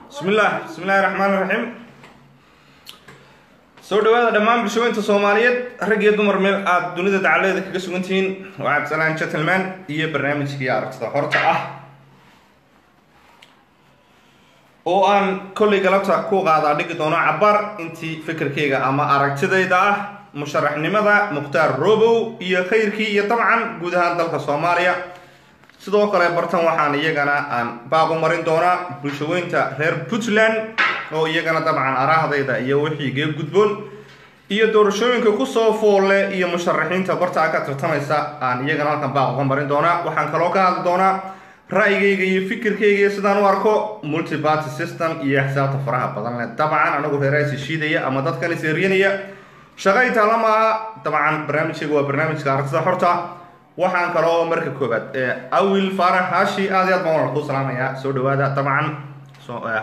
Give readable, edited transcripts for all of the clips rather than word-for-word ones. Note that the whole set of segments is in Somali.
Bismillah, bismillahi raxmaan raxiim. Soo dhawaada dhammaan bulshooyinta Soomaaliyeed, rag iyo dumar, meel aada dunida dacaladeeda kaga sugantihiin. Waa Cabdisalaan Gentleman iyo barnaamijkii Aragtida Xorta ah oo aan kollay galabta ku qaadaa dhigi doono cabaar intii fikirkayga ama aragtidayda ah musharaxnimada Mukhtaar Robow iyo khayrkii iyo dabcan guud ahaan dalka Soomaaliya. Sidoo kale bartan waxaan iyagana aan baaq u marin doonaa bulshaweynta reer Puntland oo iyagana dabcan araahdayda iyo wixii gee gudboon iyo doorashooyinka kusoo foolle iyo musharaxiinta bartaa ka tartamaysa aan iyagana halkan baaq uga marin doonaa. Waxaan kaloo ka hadli doonaa ra'yigayga iyo fikirkayga iyo sidaan u arko multiparty system iyo xisaabta faraha badan leh. Dabcan anagu reeraha heshiidaya ama dadkan is eryanaya shaqay taala maaha. Dabcan barnaamijkayga waa barnaamijka Aragtida Xorta. Waxaan kaloo marka koobaad Awil Faarax Haashi, aad iyo aad baan walaal kuu salaamayaa, soo dhawaada. Dabcan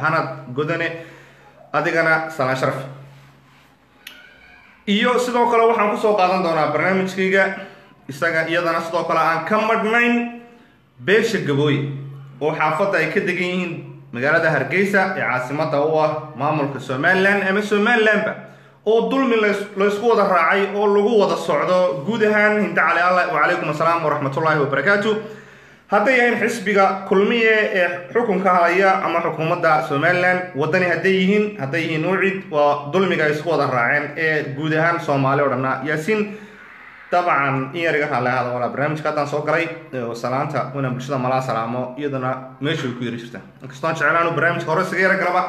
Hanad Godane, adigana salaan sharaf. Iyo sidoo kale waxaan kusoo qaadan doonaa barnaamijkayga isaga iyadana sidoo kale aan ka madhnayn beesha Gabooye oo xaafadda ay ka degan yihiin magaalada Hargeysa ee caasimada u ah maamulka Somalilan ama Somalilandba oo dulmi laysku wada raacay oo lagu wada socdo guud ahaan. Hinda Cali Alla, wacalaykum assalaam waraxmatullaahi wabarakaatu. Hadday yahayn xisbiga Kulmiye ee xukunka haya ama xukuumadda Somalilan, Wadani hadday yihiin, hadday yihiin Ucid, waa dulmiga ay isku wada raaceen ee guud ahaan Soomaali o dhanna. Yaasiin, dabcan in yar iga raali ahada walaa, barnaamijka haddaan soo galay, salaanta inaan bulshada malaa salaamo iyaduna meesha way ku yari jirta, inkastoo aan jeclaan barnaamijka hore isaga yara galaba.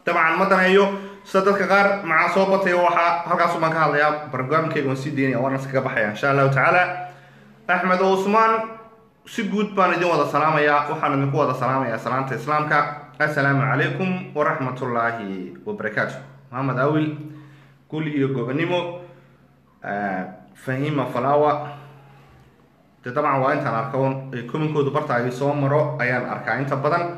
Dabcan ma daneeyo sida dadka qaar macaa soo batay, waxaa halkaasu baan ka hadlayaa, barnaamijkayga waan sii daynaya, waana iskaga baxaya insha Allahu tacaala. Axmed Cusmaan, si guud baan idin wada salaamayaa, waxaan idinku wada salaamayaa salaanta islaamka, assalaamu calaykum waraxmatullaahi wabarakaatu. Maxamed Awil, gul iyo gobonimo. Fahima Falawa, de dabcan waa intaan arko kominkoodu barta ay soo maro ayaan arkaa inta badan.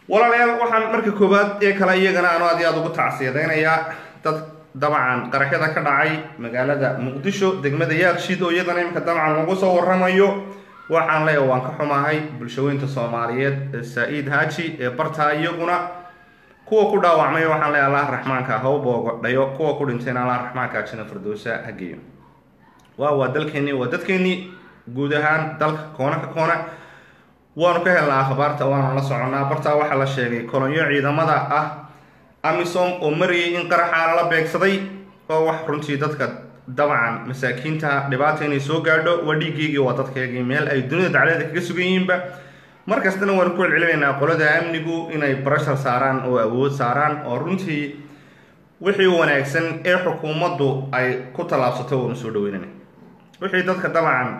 Walaalayaal, waxaan marka koowaad ee kale iyagana aanu aad iyo aada ugu tacsiyadeynayaa dad dabcan qaraxyada ka dhacay magaalada Muqdisho, degmada Yaaqshiid, oo iyadana iminka dabcan lagu soo waramayo. Waxaan leeyahay waan ka xumahay bulshaweynta Soomaaliyeed Saa-iid Haaji ee bartaa iyaguna kuwa ku dhaawacmay. Waxaan leeyahay Allah raxmaanka ha u boogodhayo, kuwa ku dhintayna Allah raxmaanka jina firdowsa ha geeyo. Waa dalkeenii, waa dadkeenii, guud ahaan dalka koona ka koona waanu ka helnaa akhbaarta, waanu la soconnaa. Bartaa waxaa la sheegay kolonyo ciidamada ah AMISOM oo marayay in qaraxaa lala beegsaday, oo wax runtii dadka dabcan masaakiinta dhibaata inay soo gaadho. Waa dhiiggeygii, waa dadkaygii, meel ay dunida dacleeda kaga sugan yihiinba. Markastana waanu ku celcelinaynaa qolada amnigu inay barashar saaraan oo awood saaraan, oo runtii wixii wanaagsan ee xukuumaddu ay ku tallaabsato waanu soo dhaweynana, wixii dadka dabcan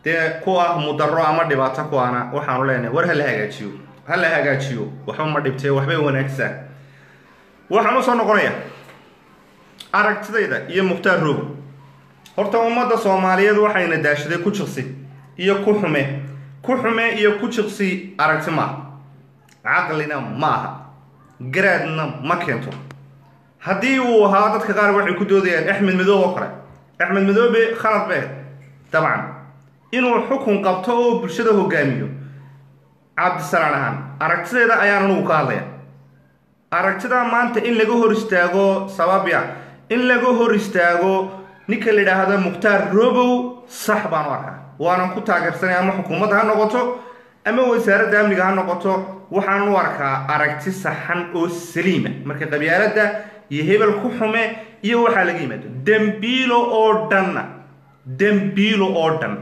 dee ku ah mudaro ama dhibaato ku ahna waxaanu leenahay war hala hagaajiyo, hala hagaajiyo, waxba ma dhibtee, waxbay wanaagsaa. Waxaan usoo noqonayaa aragtidayda iyo Mukhtaar Rogo. Horta ummadda Soomaaliyeed waxayna daashaday ku jiqsi iyo ku xume, ku xume iyo ku jiqsi. Aragti maaha, caqlina ma aha, garaadna ma keento. Haddii uu ahaa dadka qaar waxay ku doodayaan Axmed Madoobe oo kale, Axmed Madoobe khalad be dabcan inuu xukun qabto oo bulshada hogaamiyo. Cabdisalaan ahaan aragtideeda ayaan anugu ka hadlaya. Aragtida maanta in laga hor istaago sababya, in laga hor istaago ninka la idhaahdo Mukhtaar Robow sax baan u arkaa, waanan ku taageersanay, ama xukuumadda ha noqoto ama wasaaradda amniga ha noqoto. Waxaan u arkaa aragti saxan oo saliima. Marka qabyaaladda iyo hebel ku xume iyo waxaa laga yimaado, dembiilo oo dhanna, dembiilo oo dhan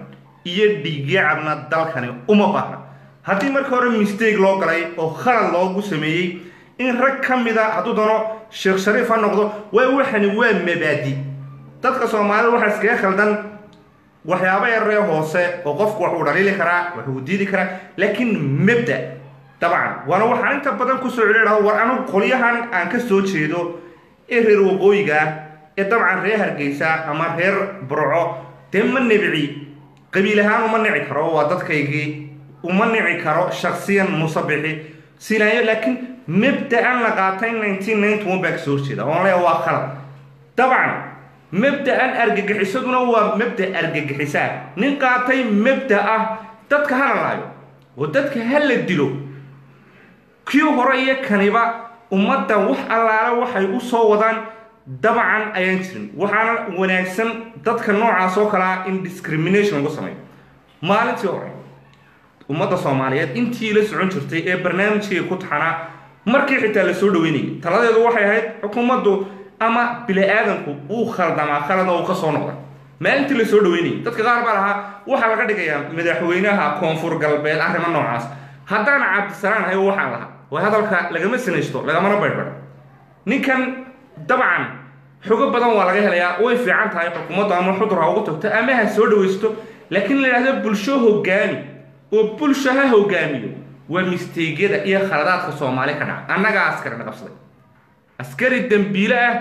iyo dhiigyacabna dalkani uma baahna. Haddii marka hore mistake loo galay oo khalad loogu sameeyey in rag ka mida, hadduu doono Sheekh Shariif ha noqdo, waa waxani waa mabaadi. Dadka Soomaalida waxaa iskaga khaldan waxyaaba yaree hoose oo qofku wax uu dhaliili karaa, wax uu diidi karaa, laakiin mabda dabcan waana waxaan inta badan kusoo celinaha. War anigu qolyahan aan ka soo jeedo ee reer waqooyiga ee dabcan reer Hargeysa ama reer Burco dee ma nibci, qabiil ahaan uma nici karo, waa dadkaygii, uma nici karo shaksiyan Musabixi Silaayo, laakiin mabda-an la qaatay 1991 baa kasoo horjeeda oon leeya waa khalad. Dabcan mabda-an argagixisaduna waa mabda argagixisaa. Nin qaatay mabda ah dadka hala laayo oo dadka hala dilo. Kii hore iyo kaniba ummadda wax allaala waxay u soo wadaan dabcan ayaan jirin. Waxaana wanaagsan dadka noocaas oo kale ah in discrimination lagu sameeyo. Maalintii hore ummadda Soomaaliyeed intii la socon jirtay ee barnaamijkayga ku taxanaa, markii xitaa la soo dhaweynayay, taladeedu waxay ahayd xukuumaddu ama bini-aadanku uu khaldamaa, khaladna uu ka soo noqda. Maalintii la soo dhaweynayay dadka qaar baa lahaa waxaa laga dhigayaa madaxweynaha Koonfur Galbeed, arrimo noocaas. Haddaan Cabdisalaan ahay, waxaan lahaa waa hadalka lagama sinaysto, lagamana baydhbadho. Ninkan dabcan xogo badan waa laga helayaa. Way fiican tahay xukuumaddu ama Xudur ha ugu tagto ama ha soo dhawaysto, laakiin la yidhahdo bulsho hogaami oo bulsho ha hogaamiyo waa mistake-yada iyo khaladaadka Soomaali ka dhaca. Annagaa askarina qabsaday, askari dembiile ah.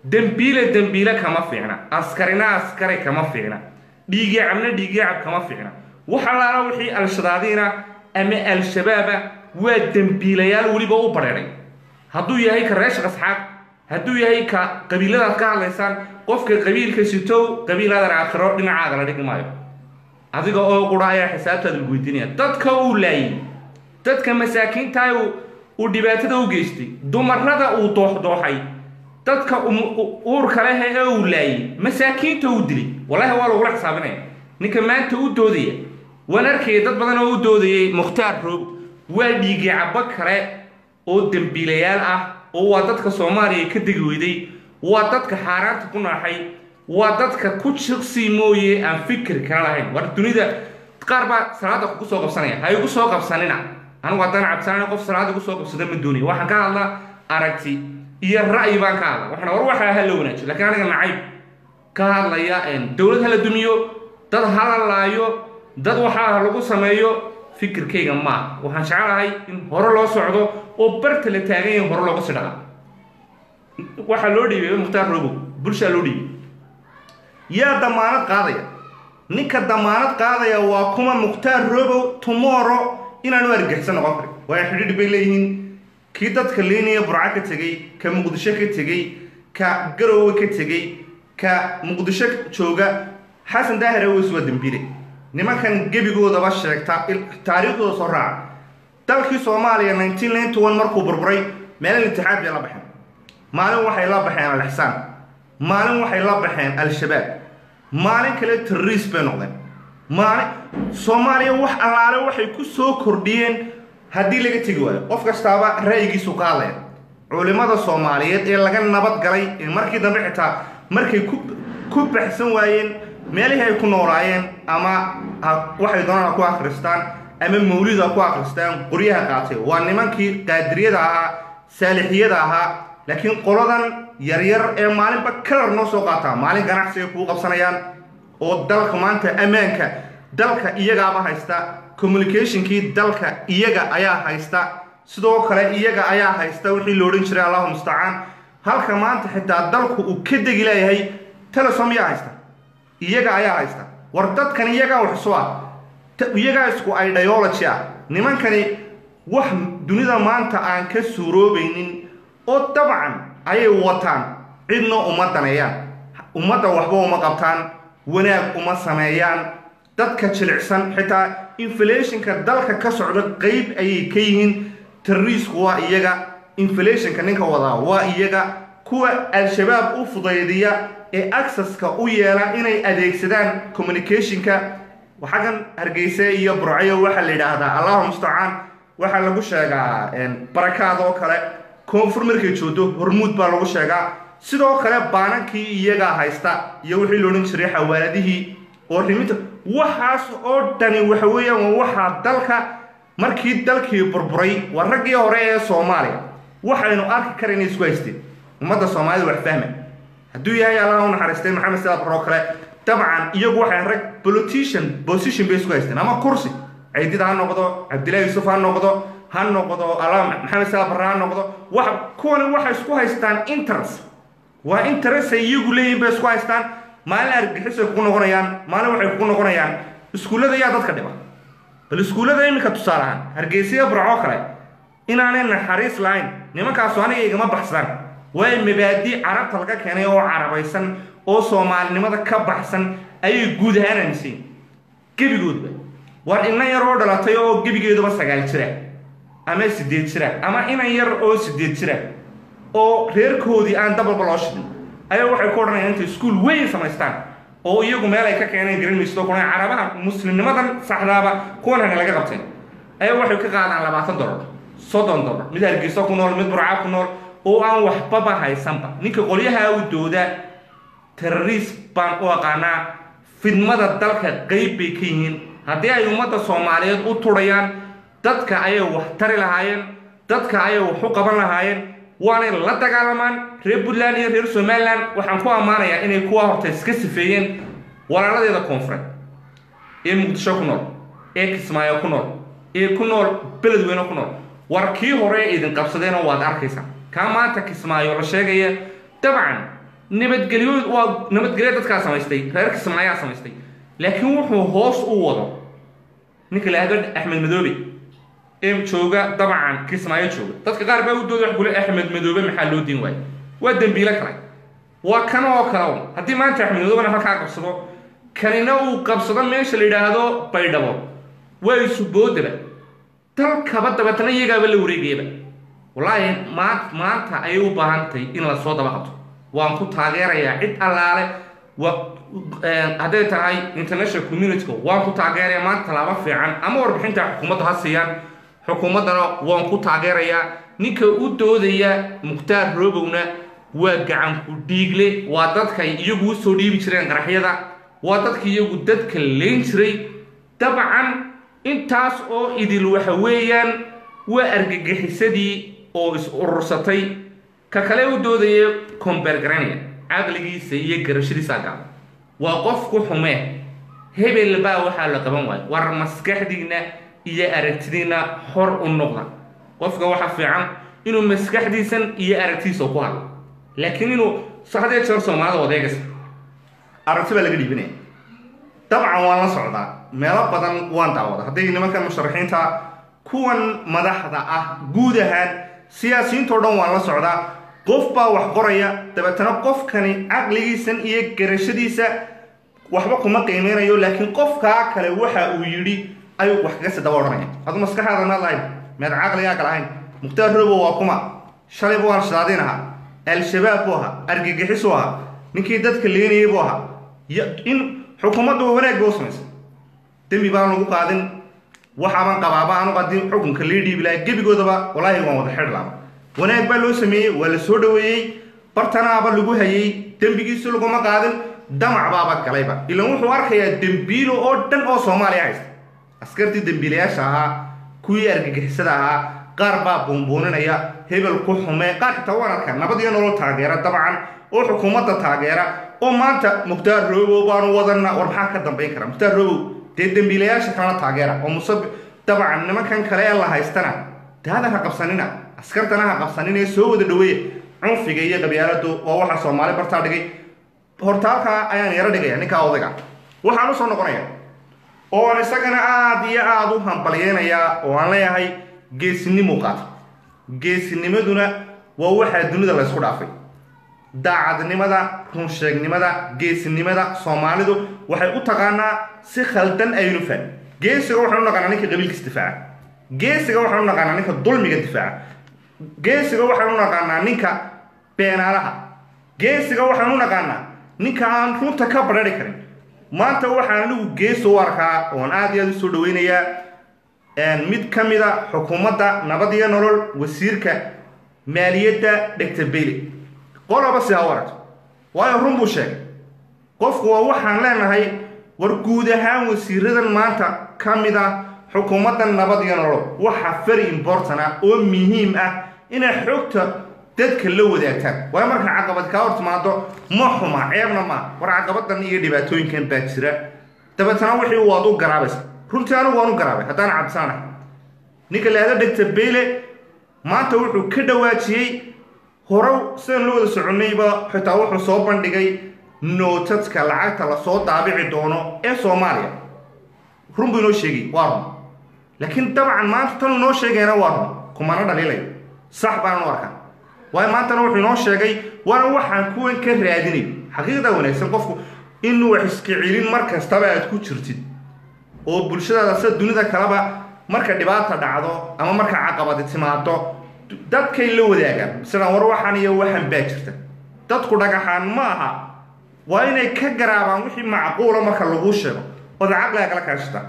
Dembiile dembiile kama fiicna, askarina askari kama fiicna, dhiigyacabna dhiigyacab kama fiicna. Wax allaala wixii al-shadaadiina ama al-shabaaba waa dembiilayaal weliba u badheedhay. Hadduu yahay ka reer Shaqasxaaq, hadduu yahay ka qabiiladaad ka hadlaysaan, qofka qabiilka sitow, qabiilaadan aakhiro dhinacaaga la dhigi maayo. Adiga oo qura ayaa xisaabtaada lagu weydiinaya. Dadka uu laayay, dadka masaakiintaha uu dhibaatada u geystay, dumarada uu dooxdooxay, dadka uurka leh ee uu laayay, masaakiinta uu dilay, wallahi waa lagula xisaabinaya. Ninka maanta u doodaya, waan arkaya dad badan oo u doodayay Mukhtaar Roob, waa dhiigicabo kale oo dembiilayaal ah, oo waa dadka Soomaaliya ka degi weyday, waa dadka xaaraanta ku naaxay, waa dadka ku jiqsi mooye aan fikir kala lahayn. War dunida qaar baa salaada kugu soo qabsanaya. Ha igu soo qabsanina. Anigu haddaan cabsanana qof salaada igu soo qabsada ma doonayo. Waxaan ka hadlaa aragti iyo ra'yi baan ka hadla. Waxaan war waxaa ha la wanaajiyo, lakiin aniga nacayb ka hadlaya, dowlad hala dumiyo, dad hala laayo, dad waxaa ha lagu sameeyo, fikirkayga maa. Waxaan jeclahay in hore loo socdo oo barta la taagan yahay hore looga sii dhaqa. Waxaa loo dhiibay Mukhtaar Robow, bulshaa loo dhiibay. Yaa damaanad qaadaya? Ninka damaanad qaadaya waa kuma? Mukhtaar Robow tomorrow inaanu argixisa noqon karin, waayo xidhiidh bay leeyihiin. Kii dadka leynaya Burco ka tegey, ka Muqdisho ka tegey, ka Garowe ka tegey, ka Muqdisho jooga, Xasan Daahir Aweys, waa dembiile. Nimankan gebigoodaba sheegta taariikhdooda soo raaca. Dalkii Soomaaliya 1991 markuu burburay, maalin Itixaad bay la baxeen, maalin waxay la baxeen Al-Ixsaan, maalin waxay la baxeen Al-Shabaab, maalin kale terrorist bay noqdeen. Maalin Soomaaliya wax allaale waxay ku soo kordhiyeen haddii laga tegi waayo, qof kastaaba ra'yigiisu ka hadlaya. Culimada Soomaaliyeed ee laga nabad galay ee markii dambe xitaa markay ku baxsan waayeen meelihii ay ku noolaayeen, ama waxay doonaan ha ku akhristaan ama mawlid ha ku akhristaan, qoryaha qaatay waa nimankii Qaadiriyada ahaa, Saalixiyada ahaa. Laakiin qoladan yaryar ee maalinba kalar noo soo qaataa, maalin ganacsiga kuu qabsanayaan oo dalka maanta ammaanka dalka iyagaaba haysta, communicationkii dalka iyaga ayaa haysta, sidoo kale iyaga ayaa haysta wixii la odhan jiray, Allahu mustacaan, halka maanta xitaa dalku uu ka degi leeyahay Telesom yaa haysta? Iyaga ayaa haysta. War dadkan iyagaa wax isu ah, iyagaa isku ideology ah. Nimankani wax dunida maanta aan ka suuroobaynin oo dabcan ayay wataan. Cidna uma daneeyaan ummadda, waxba uma qabtaan, wanaag uma sameeyaan dadka jilicsan. Xitaa inflationka dalka ka socda qeyb ayay ka yihiin. Terroristku waa iyaga, inflationka ninka wadaa waa iyaga, kuwa Al-Shabaab u fudaydiya ee accesska u yeela inay adeegsadaan communicationka xaggan Hargeysa iyo Burcayo waxaa la yidhaahdaa, Allahu mustacaan, waxaa lagu sheegaa Barakaad oo kale. Koonfur markay joogto Hormuud baa lagu sheegaa. Sidoo kale baanankii iyagaa haysta iyo wixii la odhan jiray xawaaladihii oo riminta. Waxaas oo dhani waxa weeyaan waa waxaa dalka markii dalkii burburay. Waa raggii hore ee Soomaaliya waxaynu arki karayna isku haysteen. Ummadda Soomaalida wax fahma. Hadduu yahay, Allah u naxariistay, Maxamed Sidaad Baroo kale, dabcan iyagu waxay rag politician position bay isku haysteen ama kursi. Ciidida ha noqdo, Cabdillahi Yuusuf ha noqdo, ha noqdo Allah Maxamed Sidaad Barre ha noqdo, wax kuwani waxay isku haystaan interest, waa interest ay iyagu leeyihin bay isku haystaan. Maalin argagixisay kugu noqonayaan, maalin waxay kugu noqonayaan iskuullada yaa dadka dhiba. Bal iskuullada iminka tusaale ahaan Hargeysiya, Burco kale inaanay naxariis lahayn nimankaasu aniga igama baxsadaan. Waayo mabaadi Carabta laga keenay oo carabaysan oo Soomaalinimada ka baxsan ayay guud ahaan aaminsayin gebigoodba. War ina yar oo dhalatay oo gebigeeduba 9 jira. ama 8 jira ama inan yar oo 8 jira oo reerkoodii aan dabalba loo shidin ayaa waxay ku odhanayaan intay iskuul weyn samaystaan oo iyagu meel ay ka keeneen garan maysto, kuna carabaha muslimnimadan saxdaaba kuwan hana laga qabteen, ayaa waxay ka qaadaan $20, $30, mid Hargeysa ku nool, mid Burca ku nool oo aan waxbaba haysanba. Ninka qolyaha u dooda terrorist baan u aqaanaa. Fidmada dalka qeyb bay ka yihiin. Haddii ay ummadda Soomaaliyeed u turayaan, dadka ayay wax tari lahaayeen, dadka ayay wax u qaban lahaayeen, waanay la dagaalamaan. Reer Puntland iyo reer Somaliland waxaan ku ammaanayaa inay kuwa horta iska sifeeyeen. Walaaladeeda koonfureed ee Muqdisho ku nool, ee Kismaayo ku nool, ee ku nool Beledweyne ku nool, war kii hore idin qabsadeenoo waad arkaysaa. Kaa maanta Kismaayo la sheegaya, dabcan nabadgelyo waa nabadgelyo dadkaa samaystay, reer Kismaayaa samaystay, laakiin wuxuu hoos u wado ninka la ahdo Axmed Madoobe ee jooga, dabcan Kismaayo jooga. Dadka qaar baa u dooda wax kule, Axmed Madoobe maxaa loo diin waayay? Waa dembiile kale, waa kan oo kale un. Haddii maanta Axmed Madoobena halkaa qabsado, kanina uu qabsado meesha la yidhaahdo Baydhabo, waa isuboodaba dalkaba, dabeetana iyagaaba la wareegayaba. Wallaahi maanta ayay u baahan tahay in lasoo daba qabto. Waan ku taageerayaa cid allaale hadday tahay international community-ga, waan ku taageerayaa maanta tallaabo fiican ama warbixinta xukuumadda ha siiyaan. Xukuumaddana waan ku taageerayaa. Ninka u doodaya Mukhtaar Roobowna waa gacan ku dhiigle, waa dadkay iyagu usoo dhiibi jireen qaraxyada, waa dadka iyagu dadka leyn jiray. Dabcan intaas oo idil waxa weeyaan waa argagixisadii oo is urursatay. Ka kale u doodaya kombeer garanaya, caqligiisa iyo garashadiisa gaaba, waa qof ku xumee hebel baa waxaa la qaban waayo. War maskaxdiina iyo aragtidiina xor u noqda. Qofka waxa fiican inuu maskaxdiisan iyo aragtidiisa ku hadlo, laakiin inuu hadee jeer Soomaalida wadeegaysa aragti baa laga dhiibanaya. Dabcan waan la socdaa, meelo badan waan daawada. Hadday nimankan musharaxiinta, kuwan madaxda ah, guud ahaan siyaasiyiintao dhan waan la socdaa. Qof baa wax qoraya, dabeetana qofkani caqligiisan iyo garashadiisa waxba kuma qiimeynayo, laakiin qofkaa kale waxa uu yidhi ayuu wax kaga sii daba odhanaya. Adu maskaxaada maad lahayn, meed caqligaa kale ahayn? Mukhtaar Robo waa kuma? Shalay buu al-shabaabin ahaa, Al-Shabaab buu ahaa, argagixisuu ahaa, ninkii dadka leenayay buu ahaa. In xukuumaddu wanaag ba u samaysay, dembi baan lagu qaadin. Waxaaban qabaaba aanu qadin xukunka lii dhiibi lahaa gebigoodaba, walaahi waan wada xidh laaba. Wanaag baa loo sameeyey, waa la soo dhaweeyey, bartanaaba lagu hayay, dembigiisi laguma qaadin. Damac baaba galayba, ilan wuxuu arkayaa dembiilo oo dhan oo Soomaaliya haysta. Askartii dembiilayaasha ahaa, kuwii argagixisada ahaa, qaar baa buunbuuninaya hebel ku xumee. Qaar xitaa waan arkaa Nabad iyo Nolol taageera, dabcan oo xukuumadda taageera, oo maanta Mukhtaar Robow baanu wadana. War maxaa ka dambayn kara Mukhtaar Robow? Dee dembiilayaasha kalena taageera oo musab. Dabcan nimankan kale ee la haystana daada ha qabsanina, askartana ha qabsanina, ee soo wada dhaweeya. Cunfiga iyo qabyaaladu waa waxa Soomaali bartaa dhigay. Hortaalkaa ayaan yaro dhigaya ninkaa odayga. Waxaan usoo noqonaya oo aan isagana aada iyo aada u hambalyeynayaa oo aan leeyahay geesinimuu qaata. Geesinimaduna waa waxaa dunida la ysku dhaafay. Daacadnimada, runsheegnimada, geesinimada Soomaalidu waxay u taqaanaa si khaldan aynu fahmi. Geesiga waxaan u naqaanaa ninka qabiilkiis difaaca, geesiga waxaan u naqaanaa ninka dulmiga difaaca, geesiga waxaan u naqaanaa ninka beenaalaha, geesiga waxaan u naqaanaa ninka aan runta ka badhari karin. Maanta waxaan anigu geesi u arkaa oon aada iyo aada usoo dhaweynayaa mid ka mida xukuumadda Nabad iyo Nolol, wasiirka maaliyadda Dhegta Bayle. Qolaba si ha u aragto, waayo run buu sheegay qofku. Waa waxaan leenahay, war guud ahaan wasiiradan maanta ka mid ah xukuumadda Nabad iyo Nolol, waxa very important ah oo muhiim ah inay xogta dadka la wadaagtaan. Waayo marka caqabad kaa hor timaado, ma xuma, ceebna maa, war caqabadan iyo dhibaatooyinkan baa jira, dabeetana wixii waad u garaabaysa. Runtii anigu waan u garaabay haddaan cabsanahay. Ninka lahada Dhegta Bayle maanta wuxuu ka dhawaajiyey hore sidaan la wada soconayba, xitaa wuxuu soo bandhigay nootadka lacagta lasoo daabici doono ee Soomaaliya. Run buu inoo sheegay, waa run. Laakiin dabcan maanta tan inoo sheegayna waa run, kumana dhaliilayo, sax baanan u arkaa. Waayo maantana wuxuu inoo sheegay waana waxaan kuwan ka raadinayo xaqiiqda wanaagsan. Qofku inuu wax iska celin mar kastaba aad ku jirtid oo bulshadaada sida dunida kaleba Marka dhibaata dhacdo ama marka caqabadi timaado, dadkay la wadaagaan sidaan war waxaan iyo waxan baa jirta. Dadku dhagaxaan ma aha, waa inay ka garaabaan wixii macquula marka lagu sheego ood caqliga kala kaashata.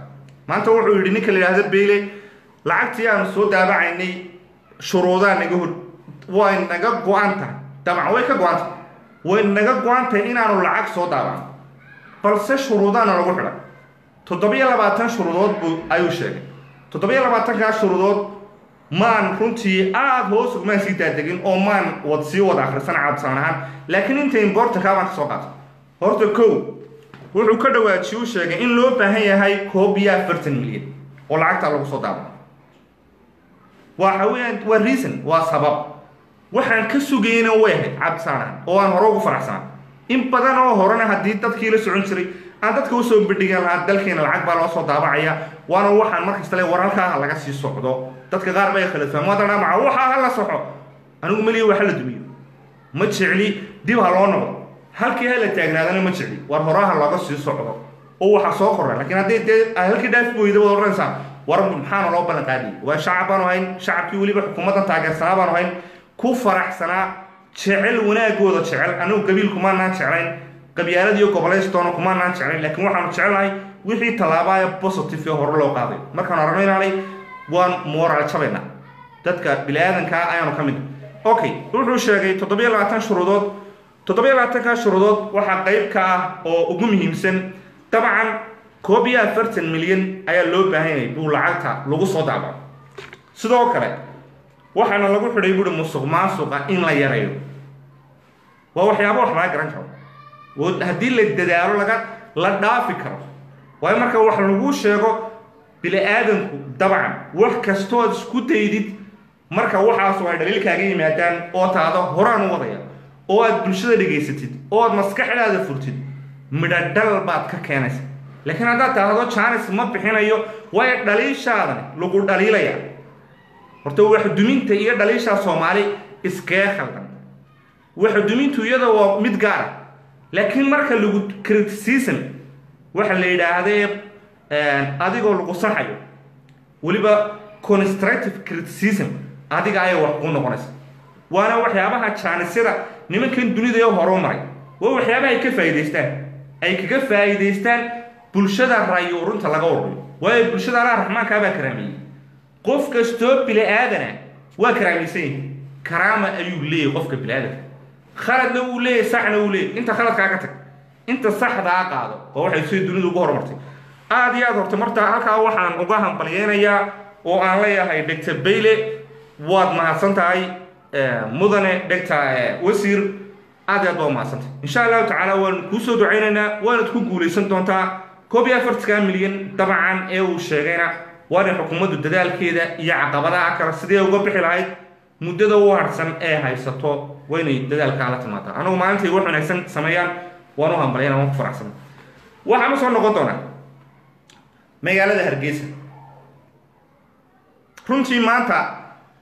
Maanta wuxuu yidhi ninka la yidhaahdo Beyle, lacagtii aanu soo daabacaynay shuruudaa naga hor, way naga go-an tahay. Dabcan way ka go-an tahay, way naga go-an tahay inaanu lacag soo daabacno, balse shuruudaana lagu xidhay. 27 shuruudood buu ayuu sheegay. 27-kaa shuruudood maan runtii aada hoos ugumaan sii daadegin oo maan wad sii wada akhrisan cabdisalaan ahaan, laakiin inta important-kaa baan ka soo qaatay. Horta kow, wuxuu ka dhawaajiye u sheegay in loo baahan yahay 41 milyan oo lacagtaa lagu soo daabaco. Waxa weeyaan waa reason, waa sabab. Waxaan ka sugayna way ahayd cabdisalaan ahaan oo aan hore ugu faraxsanaa in badan oo horena. Haddii dadkii la socon jiray aan dadka usoo bandhigan lahaa dalkeena lacag baa loo soo daabacaya, waana waxaan markasta le war halkaa ha laga sii socdo. Dadka qaar bay kala fahmo haddana maca waxaa ha la soxo. Anigu meliya waxa la dumiyo ma jecli, dib ha loo noqdo halkii ha la taagnaadana ma jecli. War horaha looga sii socdo oo waxa soo kordha, laakiin haddii dee halkii dhaaf weyda waad odhanaysaa war maxaana loo ballan qaadiyay? Waa shacab baanu hayn, shacabkii weliba xukuumaddan taageersanaa baanu hayn, ku faraxsanaa, jecel wanaagooda jecel. Anigu qabiil kumaanaan jeclayn, qabyaalad iyo gobolaystoona kumaanaan jeclayn, laakiin waxaanu jecelnahay wixii tallaabaya positive ee hore loo qaaday. Markaanu aragno inaanay, waan moral jabaynaa, dadka bini-aadankaa ayaanu ka mid. Okay, wuxuu sheegay 27 shuruudood. 27-kaa shuruudood waxaa qayb ka ah oo ugu muhiimsan dabcan 41 milyan ayaa loo baahan yahay buu lacagta lagu soo daabaco. Sidoo kale waxaana lagu xidhay buuri musuq maasuqa in la yareeyo. Waa waxyaaba wax laga garan karo oo haddii la dadaalo laga la dhaafi karo. Waayo, marka wax lagu sheego bini-aadanku dabcan wax kastood isku daydid, marka waxaasu ay dhaliil kaaga yimaadaan oo taado horaan u wadaya oo aad bulshada dhegaysatid oo aad maskaxdaada furtid, midho dhal baad ka keenaysa. Laakiin haddaad tahdo chance ma bixinayo, waayo dhaliishaadani lagu dhaliilaya. Horta wax duminta iyo dhaliishaa Soomaali iskaga khaldan. Wax dumintu iyada waa mid gaara, laakiin marka lagu criticism waxa la yidhaahdee adigoo lagu saxayo, weliba constructive criticism, adiga ayay wax kuu noqonaysa. Waana waxyaabaha chance-yada nimankan dunida ee horu maray, waa waxyaabaha ay ka faa'iidaystaan, ay kaga faa'iidaystaan bulshada ra'yi urunta laga ururiyo. Waayo, bulshada Allah raxmaankaa baa karaameeyey. Qof kastoo bini aadana waa karaamaysan yahay, karaama ayuu leeyahy qofka bini aadanka. Khaladna wuu leeyahy, saxna wuu leeyahy. Inta khaladkaa ka tag, inta saxdaa qaado. Oo waxay sida dunidu ugu horumartay aada iyo aad. Horta marta halkaa waxaan uga hambalyeynayaa oo aan leeyahay Doctor Bayle, waad mahadsan tahay. Mudane Doctor wasiir, aad iyo aad baa umahadsantahay. Insha Allahu tacaala waanu kuu soo ducaynaynaa, waanad ku guulaysan doontaa. 41-ka milyan dabcan ee uu sheegayna waa inay xukuumaddu dadaalkeeda iyo caqabadaha kale sidee uga bixi lahayd muddada u harsan ee haysato, waa inay dadaalkaa la timaadaa. Anagu maalintay wax wanaagsan sameeyaan waan u hambalyana, waan ku faraxsan. Waxaan usoo noqon doonaa magaalada Hargeysa. Runtii maanta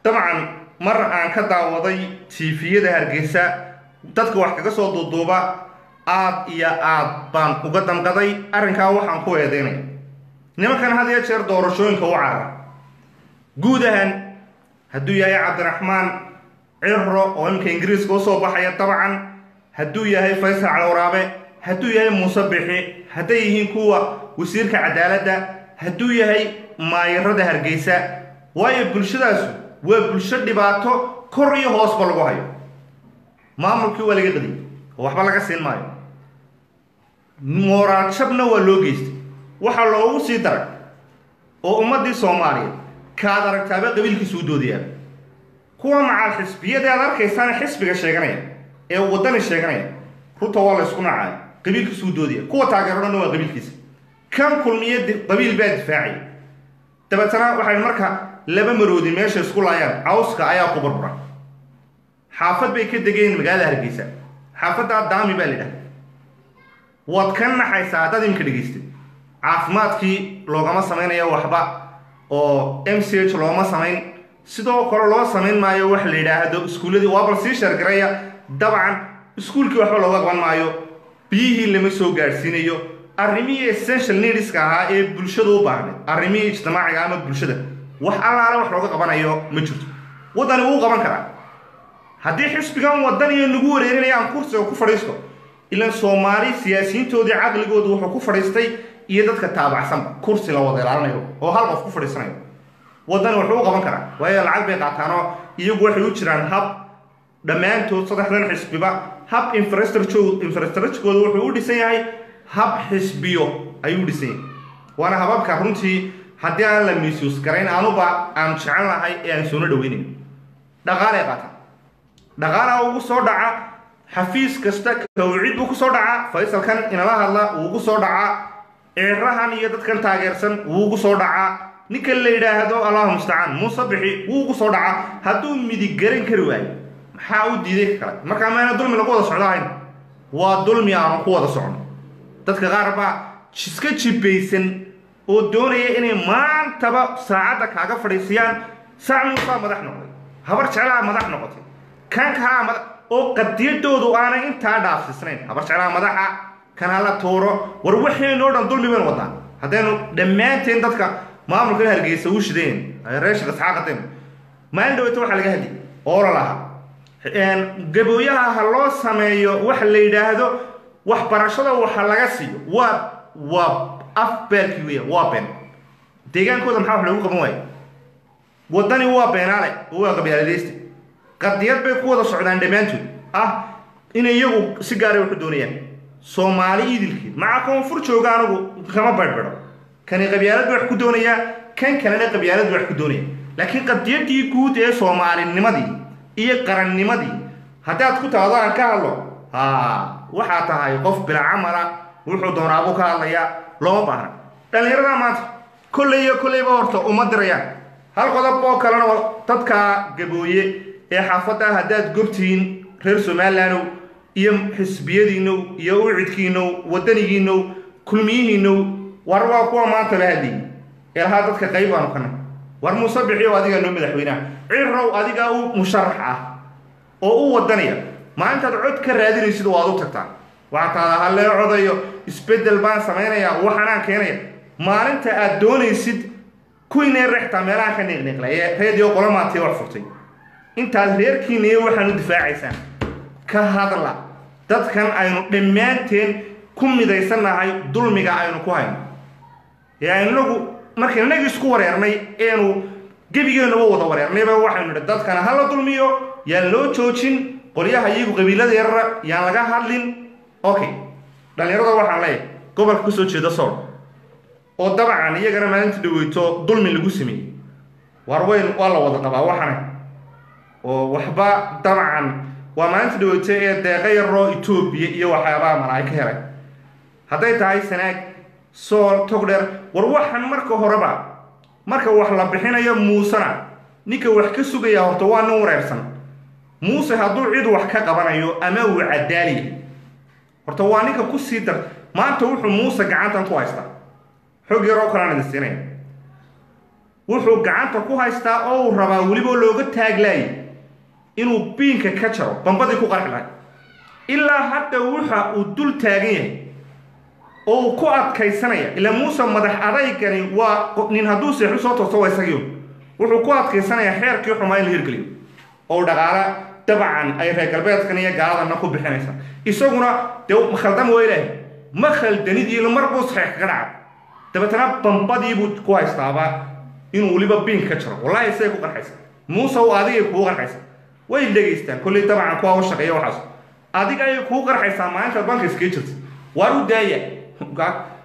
dabcan mar aan ka daawaday TV-yada Hargeysa dadka wax kaga soo duuduuba, aad iyo aad baan uga damqaday arrinkaa. Waxaan ku eedeynaya nimankan had iyo jeer doorashooyinka u carara guud ahaan, hadduu yahay Cabdiraxmaan Ciro oo iminka Ingiriiska usoo baxaya dabcan, hadduu yahay Faysal Calwaraabe, hadduu yahay Muuse Bixi, hadday yihiin kuwa wasiirka cadaaladda, hadduu yahay maayarada Hargeysa. Waayo, bulshadaasu waa bulsho dhibaato kor iyo hoosba lagu hayo. Maamulkii waa laga qadiyay oo waxba laga siin maayo, moraal jabna waa loo geystay. Waxaa loogu sii daray oo ummaddii Soomaaliyeed kaad aragtaaba qabiilkiisu u doodayaa. Kuwa macaal xisbiyada aad arkaysaan, xisbiga sheeganaya ee Waddani sheeganaya, runta waa la ysku nacaya, qabiilkiisu u doodaya. Kuwa taageero dhanna waa qabiilkiisa. Kan Kulmiye qabiil baa difaacaya. Dabeetana waxay marka laba maroodi meesha isku laayaan, cawska ayaa ku burbura. Xaafad bay ka degeen magaalada Hargeysa, xaafaddaa Daami baa la yidhaha. Waad ka naxaysaa haddaad iminka dhegaystay. Caafimaadkii loogama samaynayo waxba oo MCH looma samayn, sidoo kale loo samayn maayo wax la yidhaahdo iskuulladii. Waa bal sii share-garaya dabcan. Iskuulkii waxba looga qaban maayo, biyihii lama soo gaadhsiinayo, arrimihii essential needs-ka ahaa ee bulshada u baahnayd, arrimihii ijtimaaciga ama bulshada. Wax allaale wax looga qabanayo ma jirto. Waddani wuu qaban karaa haddii xisbigan Waddaniyo nagu wareerinayaan kursiga ku fadhiisto. Ilan Soomaali siyaasiyiintoodii caqligoodu wuxuu ku fadhiistay iyo dadka taabacsanba kursi la wada ilaalinayo oo hal qof ku fadhiisanayo. Waddani wuxuu u qaban karaa, waayo lacag bay qaataanoo iyagu waxay u jiraan hab dhammaantood saddexdan xisbiba hab infrastructurekooda wuxuu u dhisan yahay, hab xisbiyo ayuu u dhisan yahay. Waana hababka runtii haddii aan la misuse garayn anuba aan jecel lahay ee aan soona dhaweynayn. Dhaqaalay qaataan, dhaqaalaha ugu soo dhaca xafiis kasta, kawcid buu kusoo dhacaa, Faysalkan inala hadla wuu ugu soo dhacaa, Ceerahan iyo dadkan taageersan wuu ugu soo dhacaa, ninkan la yidhaahdo, Allahu mustacaan, Muuse Bixi wuu ugu soo dhacaa. Hadduu midig garan kari waayo, maxaa u diiday ka kale? Markaa maana dulmi lagu wada socdo ahayn? Waa dulmi aanu ku wada socno. Dadka qaar baa iska jibaysan oo doonaya inay maantaba saacadda kaaga fadhiisiyaan. Sac Muusaa madax noqday, Habar Jeclaha madax noqotay, kan kalaa madax, oo qadiyadoodu aanay intaa dhaafsisnayn. Habar Jeclaha madaxa kan hala tuuro. War waxaynoo dhan dulmi baynu wadnaa haddaynu dhammaanteen dadka maamulkan Hargeysa u shideen reer Isxaaqadeen. Maalin dhaweyta waxaa laga hadlayay oo la lahaa Gabooyaha ha loo sameeyo waxa la yidhaahdo waxbarashada waxa laga siiyo. Waa af beerkii weya, waa been. Deegaankooda maxaa wax loogu qaban waaye? Waddani waa beenaale oo waa qabyaaladaysta. Qadiyad bay ku wada socdaan dhammaantood ah inay iyagu si gaaray waxu doonayaan. Soomaali idilkeed maca koonfur jooga anigu kama badhbadho. Kani qabyaalad wax ku doonayaa, kan kalena qabyaalad wax ku doonaya, laakiin qadiyadii guud ee soomaalinimadii iyo qarannimadii haddaad ku taado aan ka hadlo, ha waxaa tahay qof bila camala, wuxuu doonaabuu ka hadlayaa. Looma baahna dhallinyarada maanta kolley iyo kolleyba horta uma dirayaan. Hal qodob oo kalena, dadka Gabooye ee xaafadda haddaad gobtihiin, reer Somalilandow iyo xisbiyadiinow iyo Ucidkiinow, Waddanigiinow, Kulmiyihiinow, war waa kuwa maanta la hadlayay eelahaa dadka qayb baanu kana. War Muuse Bixiyow, adigaa noo madaxweynaha. Cirow, adigaa u musharax ah oo u wadanaya. Maalintaad cod ka raadinaysid waad u tagtaa, waxaa taada hallee codayo, isbeddel baan samaynayaa, waxaanaan keenaya. Maalinta aad doonaysid kuwiinee rextaa meelaha ka niiqniiqla ee reediyo qolamaatee wax furtay, intaad reerkiina iyo waxaan u difaacaysaan ka hadla dadkan aynu dhammaanteen ku midaysannahay dulmiga aynu ku hayno ee aynu inagu markaynu inagii isku wareernay eenu gebigeenuba wada wareernayba. Waxaynu nidhi dadkana ha la dulmiyo, yaan loo joojin qolyaha iyagu qabiilada yarara, yaan laga hadlin. Okay, dhallinyarada waxaan leeyahay gobolka kasoo jeeda Sool oo dabcan iyagana maalinta dhaweyto dulmi lagu sameeyey, war weyn waa la wada qabaa waxana oo waxba. Dabcan waa maalinta dhaweyto ee deeqa yaroo Etoobiya iyo waxyaabaha mala ay ka helay, hadday tahay Sanaag, Sool, Togdheer. War waxan marka horeba marka wax la bixinayo, Muusena ninka wax ka sugaya horta waa nin wareersan. Muuse hadduu cid wax ka qabanayo ama uu cadaaliya, horta waa ninka ku sii dar. Maanta wuxuu Muuse gacantan ku haystaa, xog yaroo kalaan idin siinaya, wuxuu gacanta ku haystaa oo uu rabaa weliba looga taaglaayay inuu biinka ka jaro bambadii ku qarxi lahay. Ilaa hadda waxa uu dul taagan yahay oo uu ku adkaysanaya, ilaa Muuse madax adaygani waa nin hadduu seexu soo toosto waa isagii, wuxuu ku adkaysanayaa xeerkii xumaa in la hirgeliyo oo dhaqaala dabcan ay reer galbeedkan iyo gaaladana ku bixinaysa. Isaguna dee khaldama waa ilaahay, ma khaldanid iyo mar buu saxeex kaga dhaca, dabeetana bambadii buu ku haystaaba inuu weliba biin ka jaro. Wallahi isagay ku qarxaysa. Muuse adigay kugu qarxaysa, way dhegaystaan kolley dabcan kuwa u shaqeeya waxaas, adiga ayay kugu qarxaysaa maalintaad banka iskaga jirta. Waar u daaya,